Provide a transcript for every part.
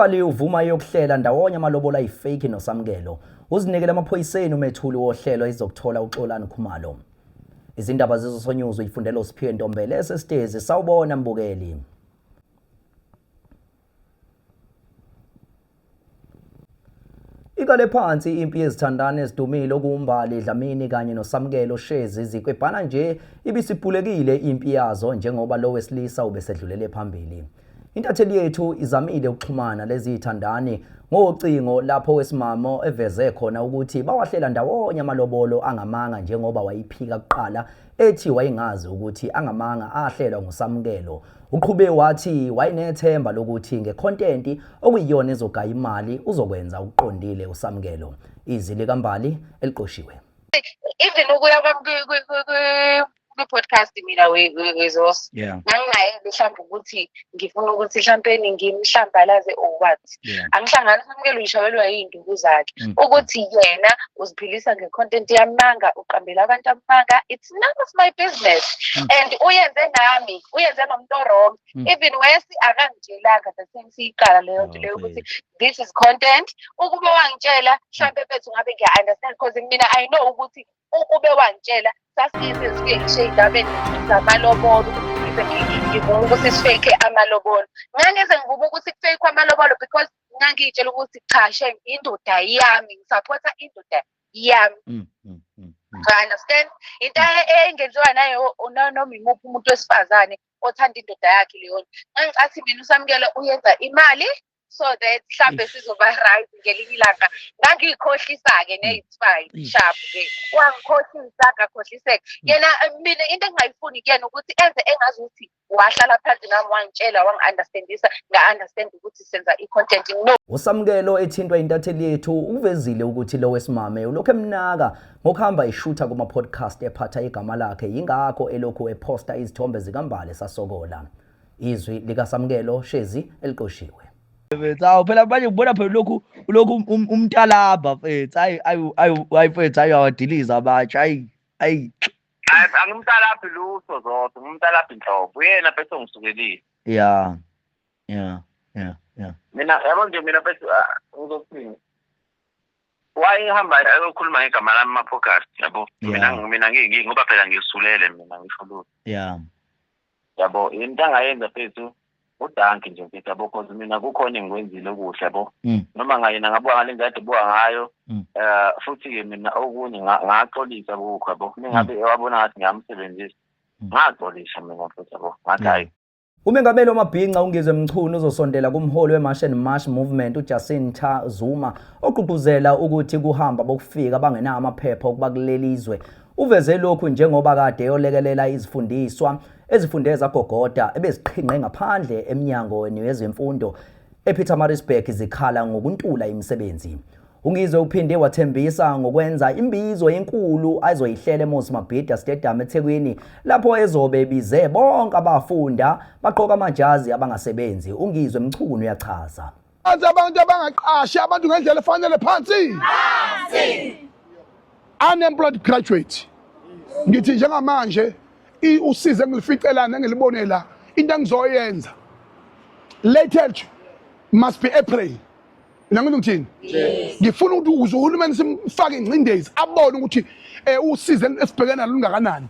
UMbali uvuma eyokuhlela ndawonye amalobolo ayifake noSamkelo. Uzinikele emaphoyiseni umethuli wohlelo izokuthola uXolani Khumalo. Izindaba zeZoso News uyifundela uSiphiwe Ntombele esesitezi. Sawubona mbukeli. Iqale phansi impi yezithandani ezidumile okuwuMbali Dlamini kanye noSamkelo Shezi zikwebhana nje ibisibhulekile impi yazo njengoba lo wesilisa ubesedlulele phambili. Intatheli yethu izamile ukuxhumana lezi zithandani ngocingo lapho owesimame eveze khona ukuthi bawahlela ndawonye amalobolo angamanga njengoba wayiphika kuqala ethi wayengazi ukuthi angamanga ahlelwa nguSamkelo. Uqhube wathi wayenethemba lokuthi ngekhontenti okuyiyona ezogaya imali uzokwenza okuqondile uSamkelo. Izwi likaMbali eliqoshiwe. Even ukuya kwami kwi-podcast mina wezoso ngangingayeli mhlawumbe ukuthi ngifuna ukuthi mhlampeni ngimhlambalaze or what. Angihlangani uSamkelo uyishawelwa yiy'nduku zakhe ukuthi yena uziphilisa nge-content yamanga, uqambela abantu amanga, it's none of my business. And uyenze nami, uyenze nomuntu o-wrong. Even wesi akangitshelanga the same siyiqala leyo nto leyo ukuthi this is content. Ukube wangitshela mhlampe bethu ngabe ngiya-understand because mina I know ukuthi ukube wangitshela sasize sifike ngisho ey'ndabeni zamalobolo ukuthi ngize ngivume ukuthi sifake amalobolo. Ngangize ngivume ukuthi kufeyikwe amalobolo because ngangiy'tshela ukuthi cha shem indoda yami, ngisaphotha indoda yami. I understand? Into engenziwa nayo noma imuphi umuntu wesifazane othanda indoda yakhe leyo nto. Ngangicathi mina uSamkelo uyenza imali so that mhlambe sizoba right ngelinye ilanga. Ngangiyikhohlisa-ke ne it's fine, sharp-ke. Wangikhohlisa, ngakhohliseka. Yena mina into engingayifuni kuyena ukuthi enze engazuthi wahlala phansi nami wangitshela, wangi-understandisa, nga-understand ukuthi senza i-content. No. USamkelo ethintwa intatheli yethu uvezile ukuthi lo wesimame ulokhu emnaka ngokuhamba eshutha kuma-podcast ephatha igama lakhe, yingakho elokhu ephosta izithombe zikaMbali esasokola. Izwi likaSamkelo Shezi eliqoshiwe. Mfethu, awu phela manje ngibona phela lokhu lokhu umtalabha mfethu. Ayi ayi ayi ayi mfethu, ayi awadiliza abatsha. Ayi ayi. Hayi angimtalaphi lutho Zoso, ngimtalaphi nhlobo. Uyena mfethu ongisukelile. Yeah. Yeah. Yeah. Yeah. Mina yabo nje mina mfethu ngizothini? Wayehamba ayokhuluma ngegama lami ama-podcast yabo. Mina mina ngoba phela ngisulele mina ngisho lutho. Yeah. Yabo into angayenza mfethu udanki nje mfethu yabo cause mina kukhona engikwenzile okuhle yabo. Noma ngayena ngabuka ngale ndlela ade buka ngayo. Futhi-ke mina okunye ngaxolisa kukho yabo. Mingabe wabona ngathi ngiyamsebenzisa. Ngaxolisa mina mfethu yabo. Ngathi hayi. Umengameli wamabhinca uNgizwe Mchunu uzosondela kumholi weMarch and March Movement uJacinta Zuma ogqugquzela ukuthi kuhamba bokufika abangenawo amaphepha okuba kuleli zwe. Uveze lokhu njengoba kade eyolekelela izifundiswa ezifunde zagogoda ebeziqhinqe ngaphandle emnyango wezemfundo ePietermaritzburg zikhala ngokuntula imisebenzi. UNgizwe uphinde wathembisa ngokwenza imbizo enkulu azoyihlela eMoses Mabhida Stadium eThekwini lapho ezobe ebize bonke abafunda bagqoka amajazi abangasebenzi. UNgizwe Mchunu uyachaza. Phansi abantu abangaqashi abantu ngendlela efanele phansi. Phansi. Unemployed graduate. Ngithi njengamanje usize engilificelana engilibone la into engizoyenza. Latest must be April. Mina ngithi ngithini? Ngifuna ukuthi ukuze uhulumeni simfake ingcindezi abone ukuthi usize esibhekene nalo lungakanani.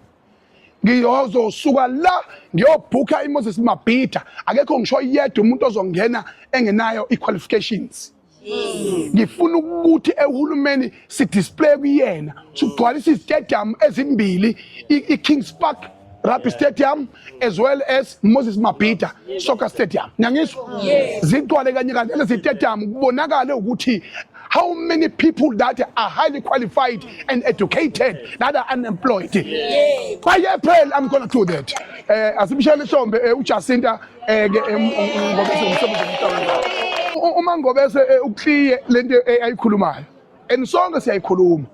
Ngiyozosuka la ngiyobhukha iMoses Mabhida, akekho ngisho yedwa umuntu ozongena engenayo i-qualifications. Ngifuna ukuthi ehulumeni si-display kuyena sigcwalise izitedium ezimbili, i-Kings Park Rugby Stadium as well as Moses Mabhida Soccer Stadium. Niyangizwa? Zigcwale kanye kanye lezi stadium kubonakale ukuthi how many people that are highly qualified and educated that are unemployed. By April I'm going to do that. Asimshele ihlombe uJacinta ke Ngobese umsebenzi omhlaba. Uma Ngobese ukliye lento ayikhulumayo. And sonke siyayikhuluma.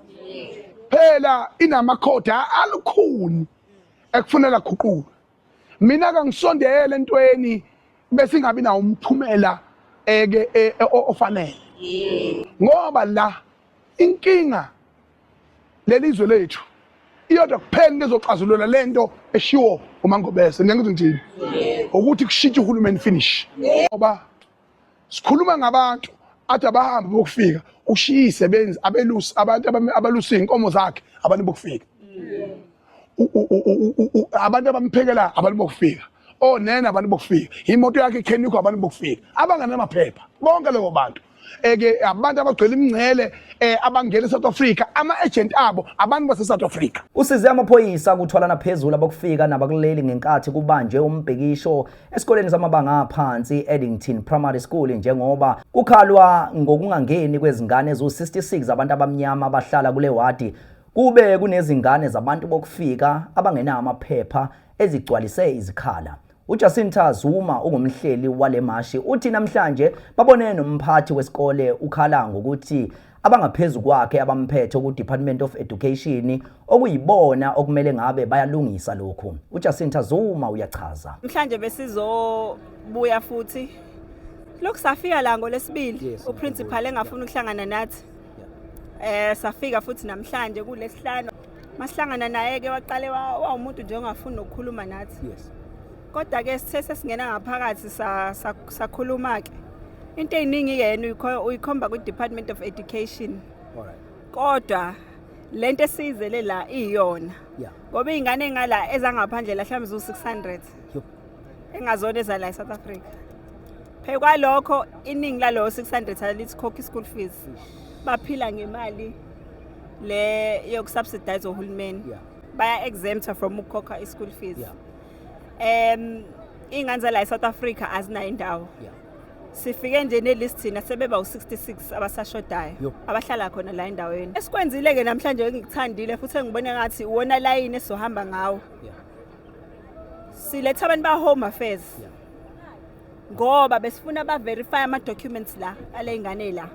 Phela inamakhodi alukhuni ekufunela guqulwe. Mina kangisondele entweni bese ingabi nawo umphumela eke ofanele. Ngoba la inkinga lelizwe lethu iyodwa kuphela into ezoxazulula lento eshiwo uMangobese. Ngiyangizwa ngithini? Ukuthi kushintshe uhulumeni finish. Ngoba Sikhuluma ngabantu athi abahambi bokufika, ushiye izisebenzi, abelusi, abantu abalusa iy'nkomo zakhe, abantu bokufika, abantu abamphekela, abantu bokufika, onene, abantu bokufika, imoto yakhe ikhenikho, abantu bokufika abangenamaphepha. Bonke labo bantu eke abantu abagcwele imingcele, abangena eSouth Africa, ama-agent abo abantu base-South Africa. Usize amaphoyisa ukuthwalana phezulu abokufika nabakuleli ngenkathi kubanjwe umbhikisho esikoleni samabanga aphansi i-Addington Primary School njengoba kukhalwa ngokungangeni kwezingane eziwu-66 abantu abamnyama abahlala kule wadi, kube kunezingane zabantu bokufika abangenawo amaphepha ezigcwalise izikhala. UJacinta Zuma ungumhleli wale mashi, uthi namhlanje babone nomphathi wesikole ukhala ngokuthi abangaphezu kwakhe abamphethe ku-Department of Education okuyibona okumele ngabe bayalungisa lokhu. UJacinta Zuma uyachaza. Namhlanje besizobuya futhi, lokhu safika la ngolesibili, uprincipal engafuni ukuhlangana nathi. Safika futhi namhlanje kulesihlanu, masihlangana naye ke waqale wawumuntu nje ongafuni nokukhuluma nathi. Kodwa ke sithe sesingena ngaphakathi sakhuluma ke. Into eyiningi yena uyikhomba kwi-Department of Education. Kodwa lento esiyizele la iyona. Ngoba iy'ngane ey'ngala ezangaphandle la mhlawumbe ziwu-600 engazona ezala e-South Africa. Phezu kwalokho, iningi lalowo 600 alithi khokha i-school fees. Baphila ngemali le yokusubsidize uhulumeni. Baya exempt from ukukhokha i-school fees. Iy'ngane zala e-South Africa azinayo indawo. Sifike nje nelist thina sebeba u-66 abasashodayo abahlala khona la endaweni. Esikwenzile-ke namhlanje engikuthandile futhi engibone ngathi uwona layini esizohamba ngawo. Siletha abantu ba-Home Affairs. Ngoba besifuna ba-verify ama-documents la ale ngane la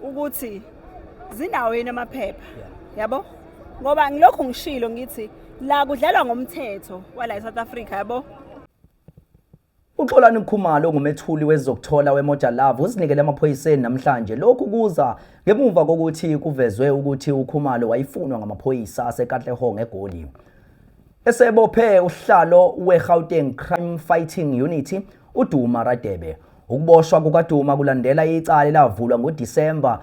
ukuthi zinawo yini amaphepha. Yabo? Ngoba ngilokhu ngishilo ngithi la kudlalwa ngomthetho wala eSouth Africa, yabo? UXolani Khumalo ongumethuli wezokuthola weMoja Love uzinikele emaphoyiseni namhlanje. Lokhu kuza ngemuva kokuthi kuvezwe ukuthi uKhumalo wayefunwa ngamaphoyisa aseKatlehong eGoli. Esebophe uhlalo weGauteng Crime Fighting Unit uDuma Radebe. Ukuboshwa kukaDuma kulandela icala elavulwa ngoDisemba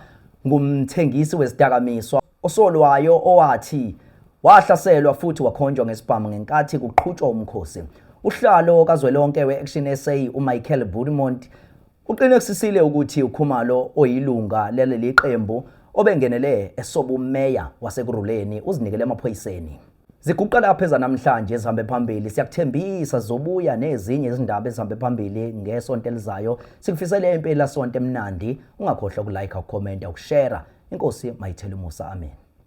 ngumthengisi wezidakamizwa osolwayo owathi wahlaselwa futhi wakhonjwa ngesibhamu ngenkathi kuqhutshwa umkhosi. Uhlalo kazwelonke we-Action SA uMichael Burimont uqinisekisile ukuthi uKhumalo oyilunga laleli qembu obengenele esobumeya waseKurhuleni uzinikele emaphoyiseni. Ziguqa lapha ezanamhlanje ezihambe phambili. Siyakuthembisa zizobuya nezinye izindaba ezihambe phambili ngesonto elizayo. Sikufisele impela sonto emnandi. Ungakhohlwa ukulike, ukukhomenta, ukushare. Inkosi mayithele umusa. Amen.